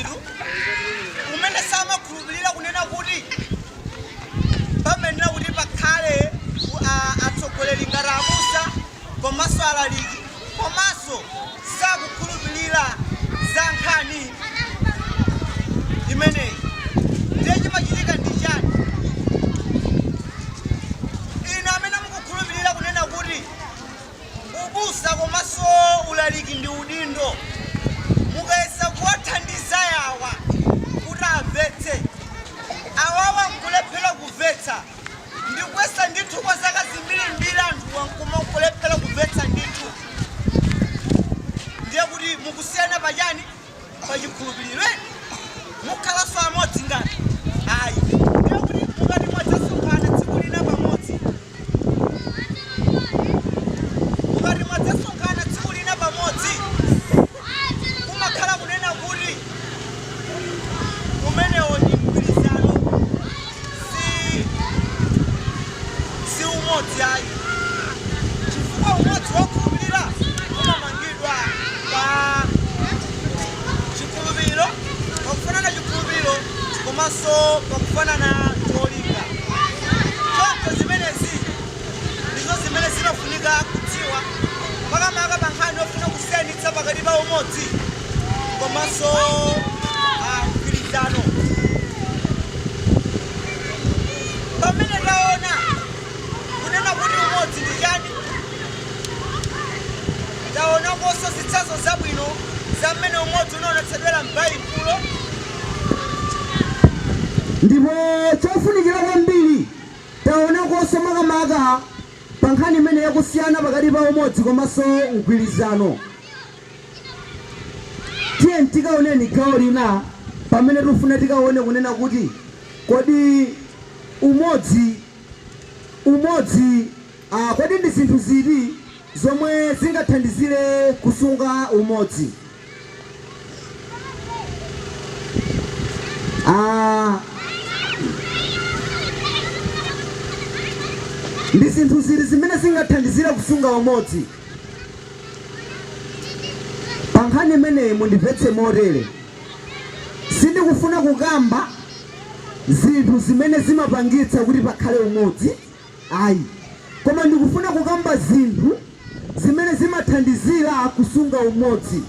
[SPEAKER 3] Pa chikhulupiriro mukhalanso amodzi ngati ayi. Ndiye kuti mukati mwadzasonkhana tsiku lina pamodzi, mukati mwadzasonkhana tsiku lina pamodzi, kumakhala kunena kuti umenewo ndi mgwirizano, si umodzi ayi, chifukwa umodzi wokhulupirira umamangidwa pa chikhulupiriro, pakufanana chikhulupiriro komanso pakufanana cholinga. Choncho zimenezi ndizo zimene zimafunika kudziwa, makamaka pa nkhani yofuna kusiyanitsa pakati pa umodzi komanso mgwirizano. Pamene taona kunena kuti umodzi ndi chani, taonakonso zitsanzo zabwino za mmene umodzi unaonetsedwera m'Baibulo.
[SPEAKER 1] Ndipo chofunikira kwambiri, taonakonso makamaka pa nkhani imene yakusiyana pakati pa umodzi komanso mgwirizano. Tiye tikaoneni gawo lina pamene tifuna tikaone kunena kuti kodi umodzi, kodi ndi zinthu ziti zomwe zingathandizire kusunga umodzi? Ndi zinthu ziti zimene zingathandizire kusunga umodzi? Pa nkhani imeneyi mundimvetse motere: sindikufuna kukamba zinthu zimene zimapangitsa kuti pakhale umodzi ayi, koma ndikufuna kukamba zinthu zimene zimathandizira kusunga umodzi.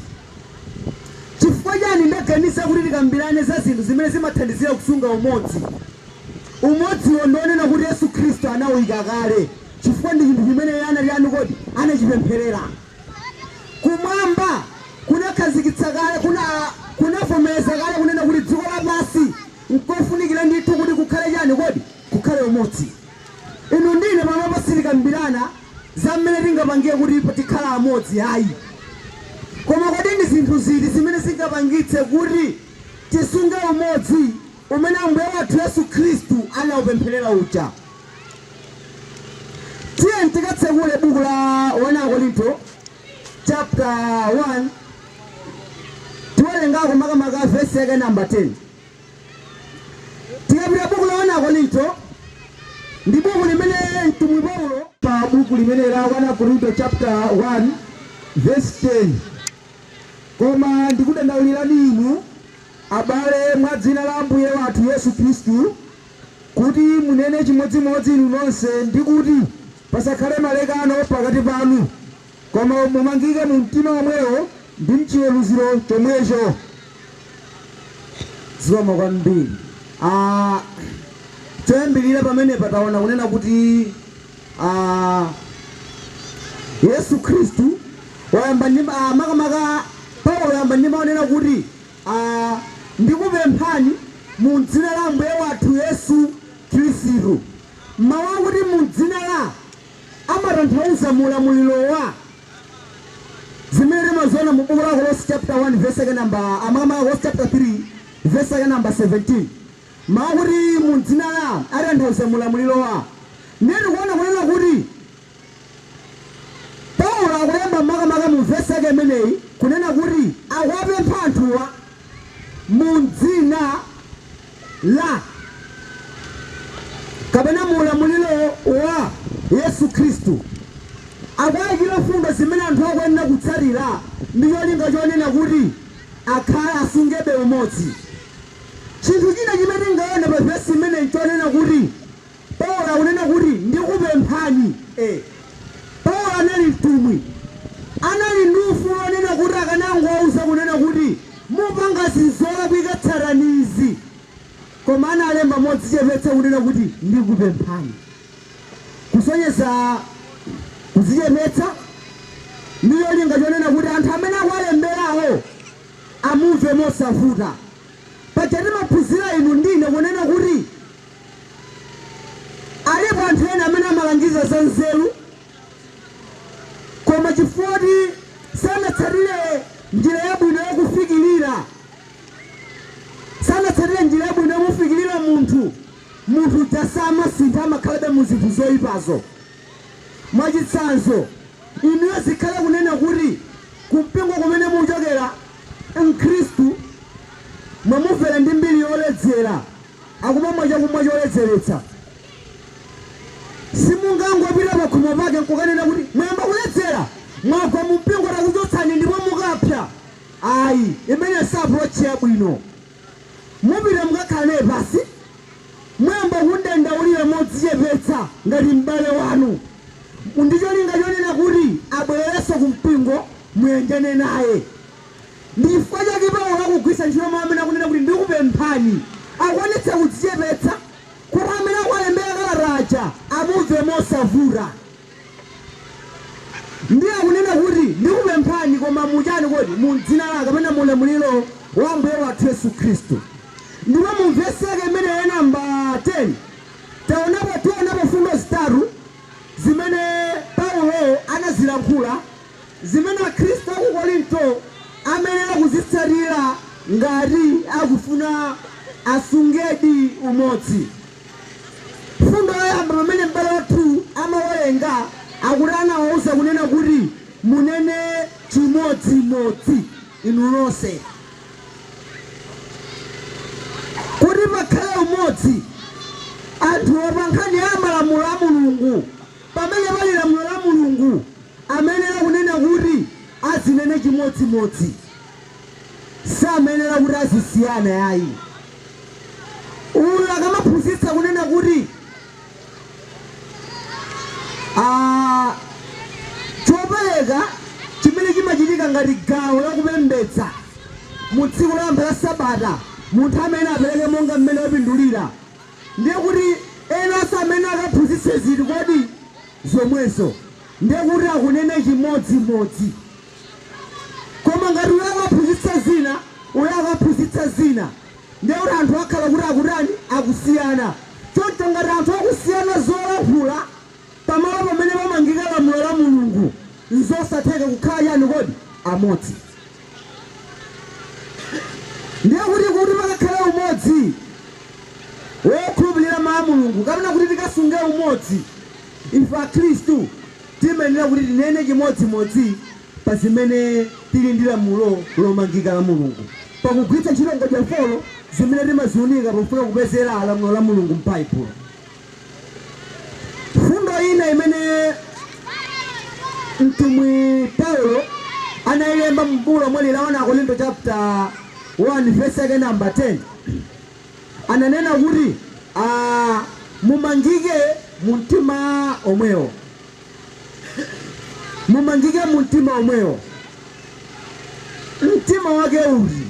[SPEAKER 1] Chifukwa chani ndaganiza kuti tikambirane za zinthu zimene zimathandizira kusunga umodzi? Umodziwo ndionena kuti Yesu Khristu anawuyika kale, chifukwa ndi chinthu chimene iye anati anu kodi anachipempherera. Kumwamba kunakhazikitsa kale, kunavomereza kale kunena kuti dziko lapansi nkofunikira ndithu kuti kukhale chani kodi? Kukhale umodzi. Inu ndine panopo sitikambirana za mmene tingapange kuti tikhala amodzi ayi, koma kodi ndi zinthu ziti zimene zingapangitse kuti tisunge umodzi umene Ambuye wathu Yesu Khristu anawupempherera uja? Tiye tikatsekule buku la 1 Korinto chapter 1, tiwerengako makamaka vesi yake namba 10. Tikapita buku la 1 Korinto, ndi buku limene mtumwi Paulo
[SPEAKER 2] Pa buku limene la 1 Korinto chapter 1 verse 10: "Koma ndikudandaulirani inu, abale, mwa dzina la Ambuye wathu Yesu Khristu, kuti munene chimodzimodzi inu nonse, ndi kuti pasakhale malekano pakati panu, koma mumangike mu mtima omwewo ndi mchiweruziro chomwecho."
[SPEAKER 1] Zikomo kwambiri. Choyambirira pamene pataona kunena kuti Yesu Khristu wayamba ndi makamaka Paulo yamba ndi maonena kuti "Ndikupemphani mu dzina la Ambuye wathu Yesu Khristu." Mawu akuti "mu dzina la" amatanthauza mulamuliro wa zimene timaziona mu buku la Kolose chapter 1 verse yake number, makamaka Kolose chapter 3 verse yake number 17. Mawu akuti "mu dzina la" atanthauza mulamuliro wa. Ndiye tikuona kunena kuti Paulo akulemba makamaka mu vesi yake imeneyi kunena kuti akuwapempha anthuwa mu dzina la kapena mu ulamuliro wa Yesu Khristu. Akuwayikira fundo zimene anthu akuyenera kutsatira ndi cholinga chonena kuti akhale asungebe umodzi. Chinthu china chimene tingaone pa vesi imeneyi nchonena kuti Paulo akunena kuti "ndikupemphani". Paulo anali mtumwi, anali ndi ufulu onena kuti akanangowauza kunena kuti mupanga zinthu zolakwika, tsatani izi, koma analemba modzichepetsa kunena kuti "ndikupemphani", kusonyeza kudzichepetsa ndi cholinga chonena kuti anthu amene akuwalemberawo amumve mosavuta. Paja timaphunzira inu ndine kunena kuti alipo anthu ena amene amalangiza za nzeru, koma chifukwa kuti sanatsatire njira yabwino yakufikirira munthu, munthu uja samasintha, amakhalabe mu zinthu zoyipazo. Mwachitsanzo, inuyo zikhale kunena kuti kumpingo kumene muchokera, mkhristu mwamumvera ndi mbiri yoledzera, akumamwa chakumwa choledzeretsa, simungangopita pakhomo pake nkukanena kuti mwayamba kuledzera, mwagwa mu mpingo, takuchotsani ndipo mukapsa. Ayi, imene si approach yabwino. Mupita mukakhala naye pasi, muyamba kundandaulira modzichepetsa ngati m'bale wanu, ndi cholinga chonena kuti abwererenso ku mpingo, muyanjane naye. Ndi chifukwa chake Paulo akugwiritsa ntchito mawu amene akunena kuti ndikupemphani, akuonetsa kudzichepetsa kuti amene akuwalembera kalata aja amumve mosavuta. Ndiye akunena kuti ndikupemphani, koma muchani kodi? Mu dzina lake kapena mu ulamuliro wa Ambuye wathu Yesu Khristu. Ndipo mu vesi yake imene ya namba 10 tionapo fundo zitatu zimene Paulo anazilankhula, zimene akhristu aku Korinto amayenera kuzitsatira ngati akufuna asungedi umodzi. Fundo yoyamba, pamene m'bale wathu amawerenga, akuti anawauza kunena kuti munene chimodzimodzi inu nonse. Kuti pakhale umodzi, anthuwa pa nkhani ya malamulo a Mulungu, pamene pali lamulo la Mulungu, amayenera kunena kuti azinene chimodzimodzi, samayenera kuti azisiyana ayi. Uyu akamaphunzitsa kunena kuti chopereka chimene chimachitika ngati gawo lakupembedza mu tsiku loyamba la sabata, munthu amene apereke monga mmene wapindulira, ndiye kuti enanso amene akaphunzitse ziti kodi? Zomwezo. Ndiye kuti akunena chimodzimodzi. Koma ngati uyo akaphunzitsa zina, uyo akaphunzitsa zina, ndiye kuti anthu akhala kuti akutani? Akusiyana. Choncho ngati anthu akusiyana zolankhula pamalo pamene pamangika lamulo la Mulungu, nzosatheka kukhala chani kodi? Amodzi. Ndiye kuti pakakhale umodzi wokhulupirira mawu a Mulungu, kapena kuti tikasunge umodzi ife akhristu, timayenera kuti tinene chimodzimodzi pa zimene tili ndi lamulo lomangika la Mulungu, pakugwiritsa ntchito ngodya 4 zimene timaziunika pofuna kupezera lamulo la Mulungu m'Baibulo. Fundo ina imene mtumwi Paulo anayilemba m'buku lomwe la 1 Akorinto chapter 1 verse yake number 10, ananena kuti mumangike mu mtima omwewo, mumangike mu mtima omwewo. Mtima wake uti?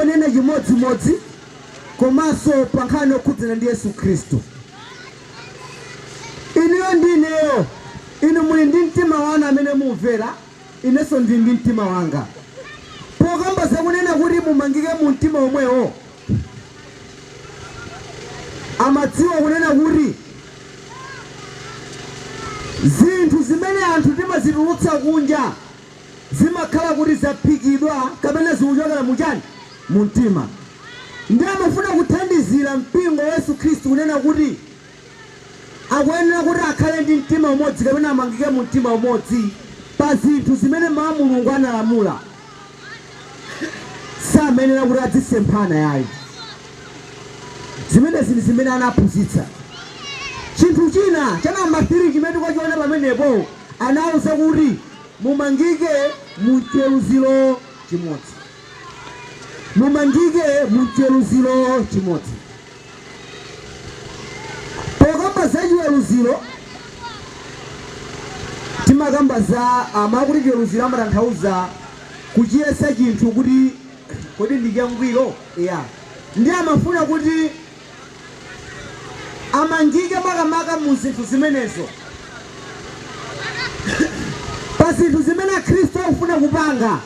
[SPEAKER 1] Onena chimodzimodzi komanso pa nkhani yokhudzana ndi Yesu Khristu. Inuyo ndi ineyo, inu muli ndi mtima wanu amene mumvera, inenso ndili ndi mtima wanga. Pokamba zakunena kuti mumangike mu mtima omwewo, amadziwa kunena kuti zinthu zimene anthu timazitulutsa kunja zimakhala kuti zaphikidwa kapena zikuchokera muchani? Mu mtima. Ndi amafuna kuthandizira mpingo wa Yesu Khristu kunena kuti akuyenera kuti akhale ndi mtima umodzi kapena amangike mu mtima umodzi pa zinthu zimene mawu a Mulungu analamula. Samayenera kuti azisemphana yayi. Zimenezi ndi zimene anaphunzitsa. Chinthu china cha namba 3 chimene tikuchiona pamenepo, anawuza kuti mumangike mu chiweruziro chimodzi, mumangike mu chiweruziro chimodzi. Pokamba za chiweruziro, timakamba za amakuti chiweruziro amatanthauza kuchiyesa chinthu kuti kodi ndi changwiro ya. Ndi amafuna kuti amangike makamaka mu zinthu zimenezo, pa zinthu zimene akhristu akufuna kupanga,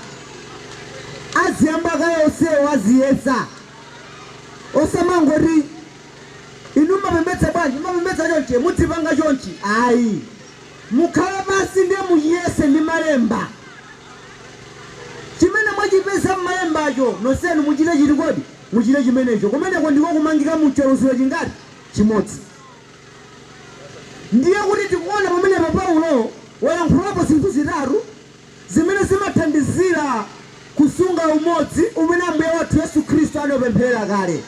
[SPEAKER 1] aziyamba kaye onsewo aziyesa, osamangoti inu mumapembedza bwanji, mumapembedza chonchi, mudzipanga chonchi. Ayi, mukhale pansi ndiye muchiyese ndi malemba. Chimene mwachipeza m'malembacho nonsenu muchite chiti kodi? Muchite chimenecho. Kumeneko ndiko kumangika mu chiweruziro chingati? Chimodzi. Ndiye kuti tikuona pamenepo Paulo wayankhulapo zinthu zitatu zimene zimathandizira kusunga umodzi umene Ambuye wathu Yesu Khristu anapempherera kale.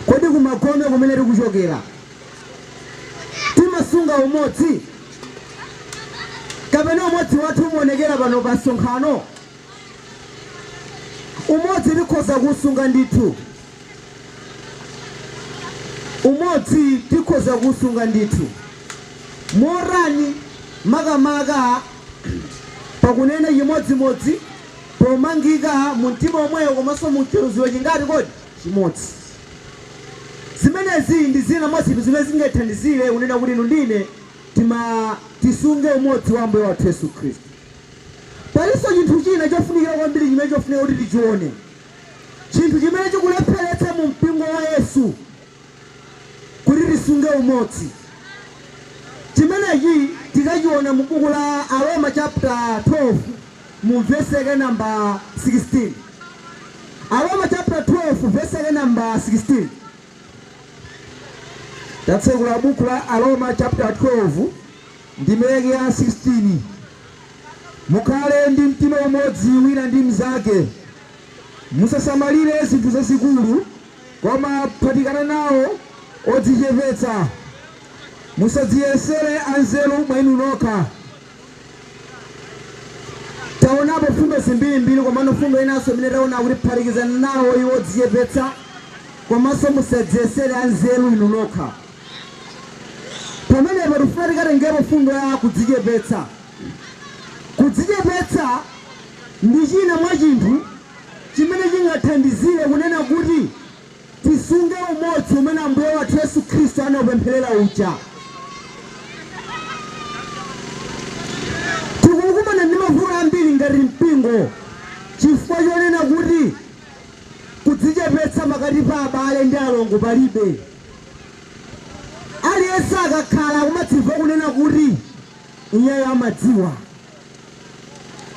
[SPEAKER 1] Kodi kumagome kumene tikuchokera timasunga umodzi, kapena umodzi wathu umaonekera pano pa msonkhano? Umodzi tikhoza kusunga ndithu. Umodzi tikhoza kusunga ndithu. Motani? Makamaka pakunena chimodzimodzi, pomangika mu mtima omweyo komanso mu chiweruziro chingati kodi? Chimodzi. Zimenezi ndi zina mwa zinthu zimene zingathandizire kunena kuti inu ndine tima tisunge umodzi wa Ambuye wathu Yesu Khristu. Palinso chinthu china chofunikira kwambiri chimene chofunika kuti tichione. Chinthu chimene chikulepheretsa mu mpingo wa Yesu kuti tisunge umodzi. Chimenechi tikachiona mu buku la Aroma chapter 12 mu verse yake number 16. Aroma chapter 12 verse yake number 16.
[SPEAKER 2] Tatsekula buku la Aroma chapter 12 ndime yake ya 16. Mukhale ndi mtima umodzi wina ndi mnzake. Musasamalire zinthu zazikulu, koma phatikana nawo odzichepetsa. Musadziyesere anzeru mwa inu nokha.
[SPEAKER 1] Taonapo fundo zimbirimbiri, komano fundo inanso imene taona kuti phatikizana nawo iwo odzichepetsa, komanso musadziyesere anzeru inu nokha. Pamenepo tifuna tikatengepo fundo ya kudzichepetsa. Kudzichepetsa ndi china mwa chinthu chimene chingathandizire kunena kuti tisunge umodzi umene Ambuye wathu Yesu Khristu anaupempherera uja. Tikukumana ndi mavuto ambiri ngati mpingo chifukwa chonena kuti kudzichepetsa pakati pa abale ndi alongo palibe. Aliyense akakhala akumadzimva kunena kuti iyeyo amadziwa.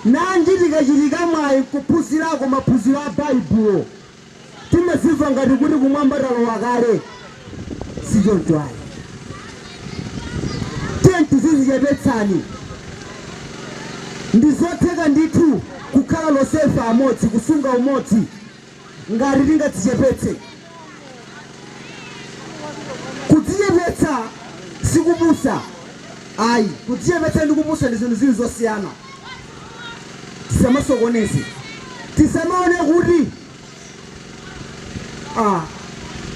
[SPEAKER 1] Nanji tikachitika mwayi nkuphunzirako maphunziro a Baibulo, timadzimva ngati kuti kumwamba talowa kale. Sichoncho ayi. Tiyeni tizidzichepetsani. Ndi zotheka ndithu kukhala tonsefe amodzi, kusunga umodzi, ngati tingadzichepetse. Kudzichepetsa sikupusa ayi. Kudzichepetsa ndi kupusa ndi zinthu ziwiri zosiyana. Tisamasokoneze. Tisamaone kuti ah,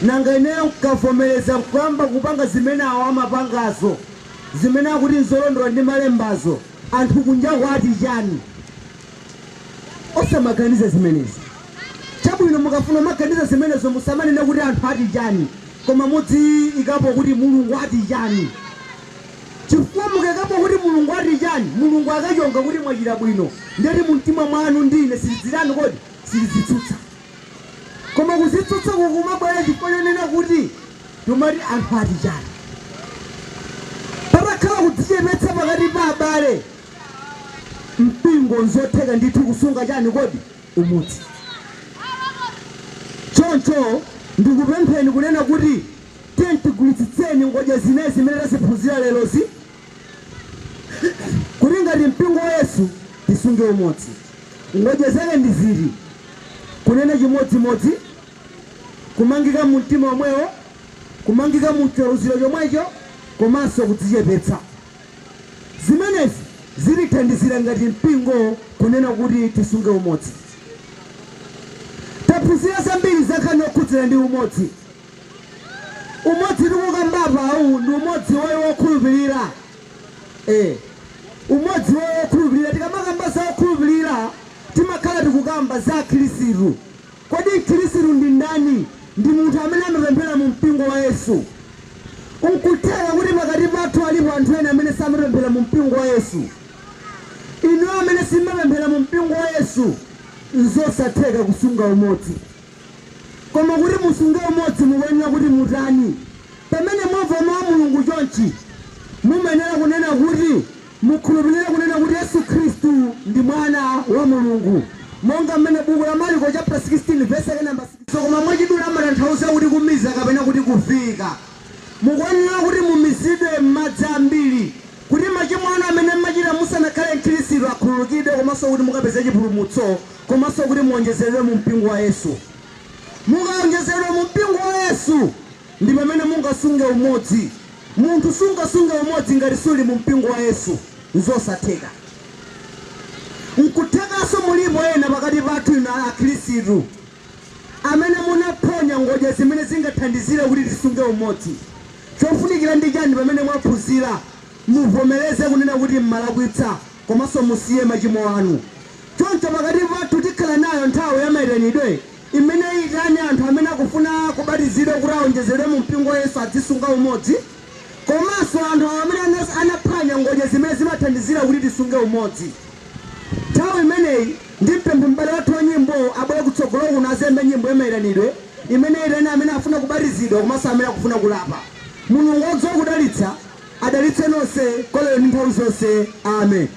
[SPEAKER 1] nanga ineyo nkavomereza nkuyamba kupanga zimene awo amapangazo, zimene akuti nzolondola ndi malembazo, anthu kunjaku ati chani? Osamaganiza zimenezo. Chabwino, mukafuna kumaganiza zimenezo musamanene kuti anthu ati chani, koma mudziikapo kuti Mulungu ati chani. Chifukwa mukaikapo kuti Mulungu ati chani, Mulungu akachonga kuti mwachita bwino, ndiyeti mumtima mwanu ndi ine sitidzitani kodi? Sitidzitsutsa. Koma kuzitsutsa kukumabwera chifukwa chonena kuti timati anthu ati chani. Patakhala kudzichepetsa pakati pa abale, mpingo nzotheka ndithu kusunga chani kodi? Umodzi. Choncho ndikupempheni kunena kuti tiyeni tigwiritsitseni ngodya zinayi zimene taziphunzira lerozi kuti ngati mpingo wa Yesu tisunge umodzi. Ngodya zake ndi ziti? Kunena chimodzimodzi, kumangika mu mtima omwewo, kumangika mu chiweruziro chomwecho, komanso kudzichepetsa. Zimenezi zitithandizira ngati mpingo kunena kuti tisunge umodzi. Taphunzira zambiri za nkhani yokhudzana ndi umodzi. Umodzi tikukambapa uwu ndi umodzi wa iwo okhulupirira. Umodzi wa iwo okhulupirira. Tikamakamba za okhulupirira timakhala tikukamba za akhristu. Kodi mkhristu ndi ndani? Ndi munthu amene amapemphera mu mpingo wa Yesu. Nkutheka kuti pakati pathu alipo anthu ena amene samapemphera mu mpingo wa Yesu. Inuyo amene simumapemphera mu mpingo wa Yesu, nzosatheka kusunga umodzi. Koma kuti musunge umodzi mukuyenera kuti mutani? Pamene mwamva mau a Mulungu chonchi, mumayenera kunena kuti mukhulupirire kunena kuti Yesu Khristu ndi Mwana wa Mulungu. Monga mmene buku la Mariko chapter 16 verse yake namba 6. Koma mwachidule amatanthauza kuti kumiza kapena kuti kuviyika. Mukuyenera kuti mumizidwe m'madzi ambiri kuti machimo anu amene mmachita musanakhale mkhristu akhululukidwe, komanso kuti mukapeze chipulumutso, komanso kuti muonjezeredwe mu mpingo wa Yesu. Mukaonjezeredwa mu mpingo wa Yesu ndi pamene mungasunge umodzi. Munthu sungasunge umodzi ngati suli mu mpingo wa Yesu, nzosatheka. Nkuthekanso mulipo ena pakati pathu inu akhristu amene munaphonya ngodya zimene zingathandizire kuti tisunge umodzi. Chofunikira ndi chani? Pamene mwaphunzira, muvomereze kunena kuti mmalakwitsa, komanso musiye machimo anu. Choncho pakati pathu tikhala nayo nthawi ya mayitanidwe imene itani anthu amene akufuna kubatizidwa kuti aonjezedwe mu mpingo wa Yesu, adzisunga umodzi, komanso anthu amene anaphwanya ngodya zimene zimathandizira kuti tisunge umodzi. Nthawi imeneyi ndimpemphe m'bale wathu wa nyimbo abwere kutsogolo kuno, azembe nyimbo yamayitanidwe imene itani amene afuna kubatizidwa komanso amene akufuna kulapa. Mulungu wodziwa kudalitsa adalitse nonse kwa lero ndi nthawi zonse. Amen.